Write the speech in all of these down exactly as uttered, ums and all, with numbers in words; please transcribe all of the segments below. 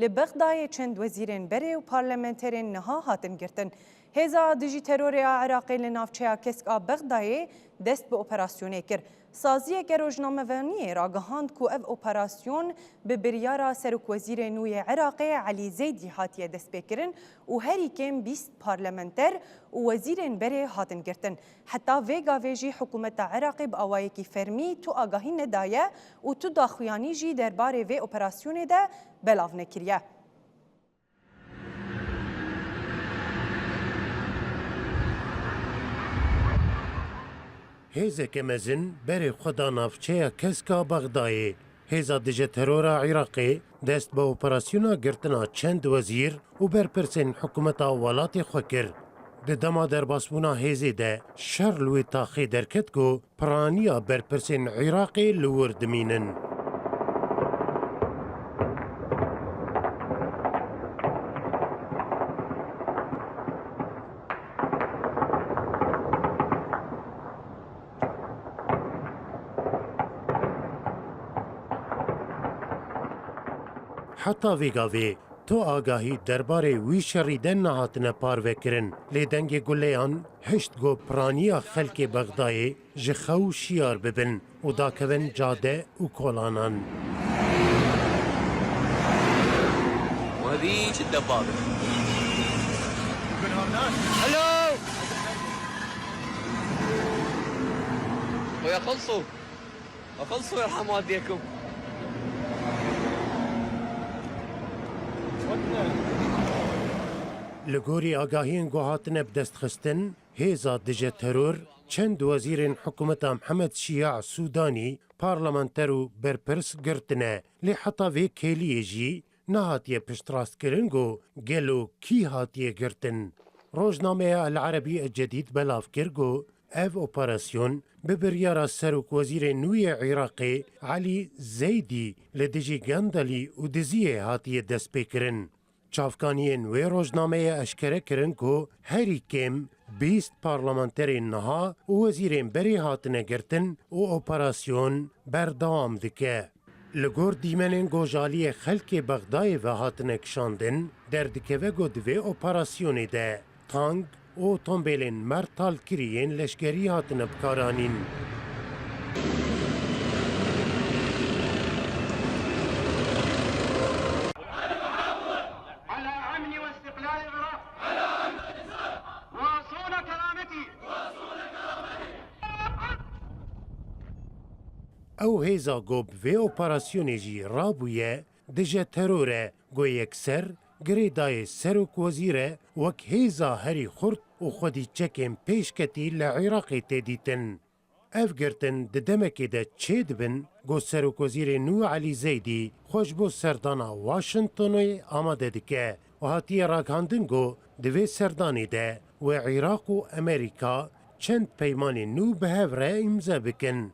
Li Bexdayê çend wezîrên berê û parlamenterên niha hatin girtin. Hêza dijî terorê a Iraqê li navçeya kesk a Bexdayê dest bi operasyonê kir. Saziyeke rojnamevaniyê ragihand ku ev operasyon bi biryara serokwezîrê nû yê Iraqê Elî Zeydî hatiye destpêkirin û herî kêm bîst parlamenter û wezîrên berê hatin girtin. Heta vê gavê jî hikûmeta Iraqê bi awayekî fermî tu agahî nedaye û tu daxuyanî jî derbarê vê operasyonê de belav nekiriye. Hêzeke mezin berê xwe da navçeya kesk a Bexdayê. Hêza dije terora Iraqê dest bi operasyona girtina çend wezîr û berpirsên hikûmeta welatê xwe kir. Di dema derbasbûna hêzê de şer li wê taxê derket ku piraniya berpirsên Iraqê li wir dimînin. Heta vê gavê tu agahî derbarê wî şerî de nehatine parvekirin, lê dengê guleyan hişt ku piraniya xelkê Bexdayê ji xew şiyar bibin û dakevin cade û kolanan. وهذيك الدبابة. Hello! خويا خلصوا. خلصوا يرحم والديكم. Li gorî agahiyên ku hatine bidestxistin, hêza dije teror çend wezîrên hikûmeta Mihemed Şiya Sûdanî, parlamenter û berpirs girtine. Lê heta vê kêliyê jî nehatiye piştrastkirin ku gelo kî hatiye girtin. Rojnameya El Erebî El Cedîd belav kir ku ev operasyon bi biryara serokwezîrê nû yê Iraqê Elî Zeydî li dijî gendelî û diziyê hatiye destpêkirin. Çavkaniyên wê rojnameyê eşkere kirin ku herî kêm bîst parlamenterên niha û wezîrên berê hatine girtin û operasyon berdewam dike. Li gor dîmenên ku ji aliyê xelkê Bexdayê ve hatine kişandin, derdikeve ku di vê operasyonê de tank û otombêlên mertalkirî yên leşkerî hatine bikaranîn. Ew hêza ku bi vê operasyonê jî rabûye, dije teror e, ku yekser girêdayê serokwezîr e, wek hêza herî xurt û xwedî çekên pêşketî li Iraqê tê dîtin. Ev girtin di demekê de çêdibin ku serokwezîrê nû Elî Zeydî xwe ji bo serdana Washingtonê amade dike û hatiye ragihandin ku di vê serdanê de wê Iraq û Amerîka çend peymanên nû bi hev re îmze bikin.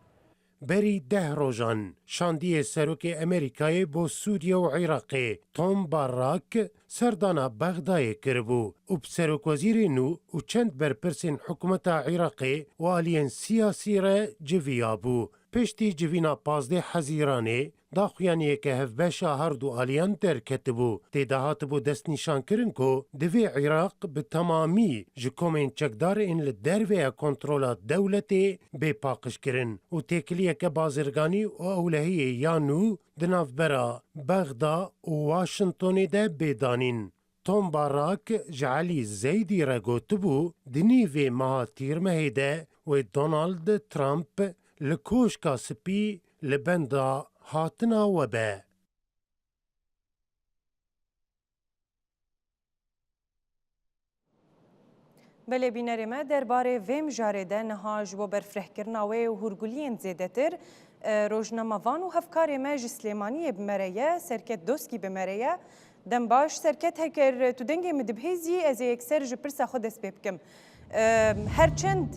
Berî deh rojan şandiyê serokê Amerîkayê bo Sûriye û Iraqê Tom Barrak serdana Bexdayê kiribû û bi serokwezîrê nû û çend berpirsên hikûmeta Iraqê û aliyên siyasî re civiyabû. Piştî civîna pazdeh Hezîranê, daxuyaniyeke hevbeş a herdu aliyan derketibû. Tê de hatibû destnîşankirin ku divê Iraq bi temamî ji komên çekdar ên li derve ya kontrola dewletê bê paqijkirin û têkiliyeke bazirganî û ewlehiyê ya nû di navbera Bexda û Washingtonê de bê danîn. Tom Barrak ji Elî Zeydî re gotibû, di nîvê meha Tîrmehê de wê Donald Trump li Koşka Spî li benda hatina we be. Belê bînerê me, derbarê vê mijarê de niha ji bo berfirehkirina wê û hûrguliyên zêdetir, e, rojnamevan û hevkarê me ji Silêmaniyê bi me re ye, Serket Doskî bi me re ye. Dem baş, Serket, heger tu dengê min dibihêzî, ez ê yekser ji pirsa xwe dest pê bikim. E, her çend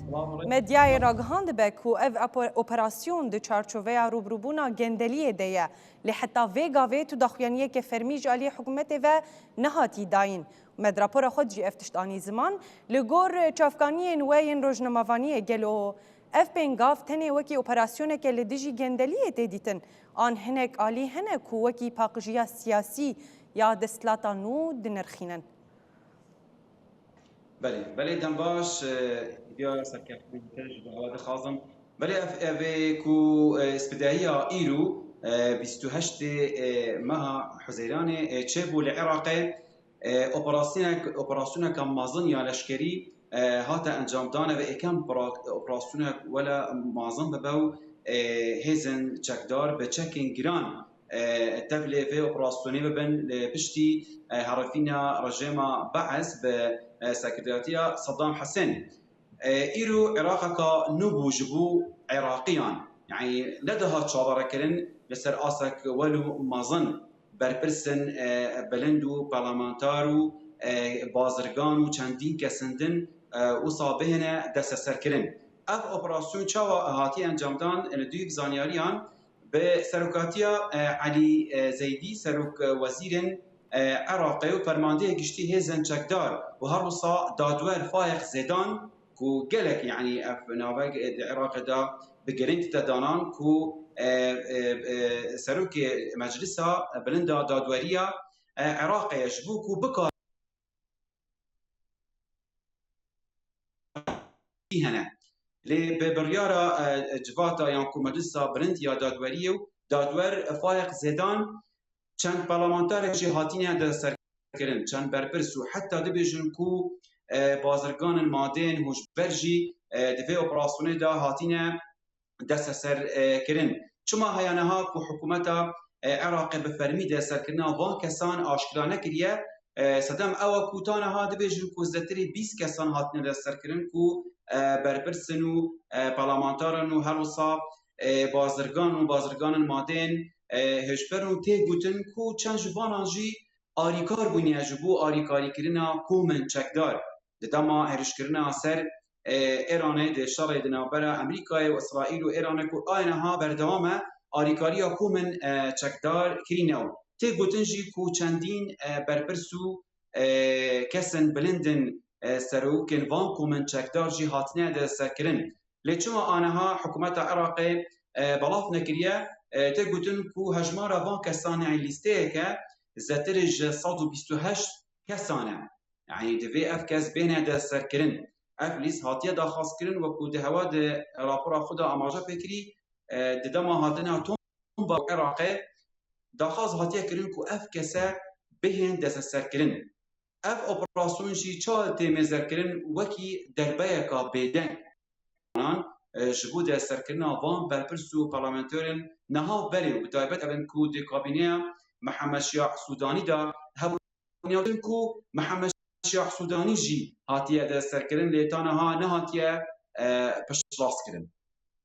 medyayê ragihandibe ku ev apo-, operasyon di çarçoveya rûbirûbûna gendeliyê de ye, lê heta vê gavê tu daxuyaniyeke fermî ji aliyê hikûmetê ve nehatî dayîn. Me di rapora xwe de jî ev tişt anî ziman. Li gor çavkaniyên we yên rojnamevaniyê, gelo ev pêngav tenê wekî operasyoneke li dijî gendeliyê tê dîtin? An hinek alî hene ku wekî paqijiya siyasî ya desthilata nû dinirxînin. Belê, belê dem baş, e, ya serkeftinê te ji bo hewa dixwazim. Belê ev, ev ê ku, e, spidahiya îro, e, bîst û heştê, e, meha Huzeyranê, e, çêbû li Iraqê, e, operasyoneke, operasyoneke mezin ya leşkerî, e, hate encamdan. Ev êkem opera-, operasyonek wela mezin bibe û, e, hêzên çekdar bi çekên giran, e, tevlê vê operasyonê bibin li piştî, e, herifîna rejêma Bees bi, e, sekreteriyetiya Saddam Husên. E, îro Iraqeka nû bû ji bo Iraqiyan. Yanî nedihat çaverêkirin li ser asek welo mezin berpirsên, e, bilind û parlamenter û, e, bazirgan û çendîn kesên din, e, wisa bihêne desteserkirin. Ev operasyon çawa hatiye encamdan? Li dûv zanyariyan bi serokatiya, e, Elî, e, Zeydî, serok, e, wezîrên, e, Iraqê û fermandeyê giştî hêzên çekdar û her wisa dadwer Fayiq Zêdan ku gelek, yanî ev navek, e, di Iraqê de bi girîng tite danan ku, e, e, e, serokê Meclisa Bilinda Dadweriya, e, Iraqê ye ji bo ku bikare hene. Lê bi biryara, e, civata yan ku Meclisa Bilind ya Dadweriyê û dadwer Fayiq Zêdan çend parlamenterek jî hatine desteserkirin, çend berpirs û heta dibêjin ku, e, bazirganên madeyên hişber jî, e, di vê operasyonê de hatine desteser, e, kirin. Çima heya niha ku hikûmeta, e, Iraqê bi fermî desteserkirina van kesan aşkera nekiriye? E, sedem ew e ku ta niha dibêjin ku zêdetirî bîst kesan hatine desteserkirin ku, e, berpirs in û, e, parlamenter in û her wisa, e, bazirgan û bazirganên madeyên, e, hişber in û tê gotin ku çend ji vanan jî alîkar bûne ji bo alîkarîkirina komên çekdar. Di dema hêrişkirina ser, e, Îranê di şerê di navbera Amerîkayê û Îsraîl û Îranê ku a niha berdewam e, alîkariya komên, e, çekdar kirîne û tê gotin jî ku çendîn, e, berpirs û, e, kesên bilind in, e, serokên van komên çekdar jî hatine desteserkirin. Lê çima a niha hikûmeta Iraqê, e, belav nekiriye? E, tê gotin ku hejmara van kesan, yanî lîsteyeke zêdetirî ji sed û bîst û heşt kesan e. Yanî divê ev kes bêhne desteserkirin. Ev lîst hatiye daxwazkirin, wekû di hewa di rapora xwe de amaje pê kirî, e, di dema hatina tomba Iraqê daxwaz hatiye kirin ku ev kese bihên desteserkirin. Ev operasyon jî çawa tê mêzerkirin wekî derbeyeka bêdeng. Nan, e, ji bo desteserkirina van berpirs û parlamenterên niha berê û bi taybet evên ku di kabîneya Mihemed Şiya Sûdanî de hebûn, ya din ku Mihemed Şiya Sûdanî jî hatiye desteserkirin, lê ta niha nehatiye, e, piştrast kirin.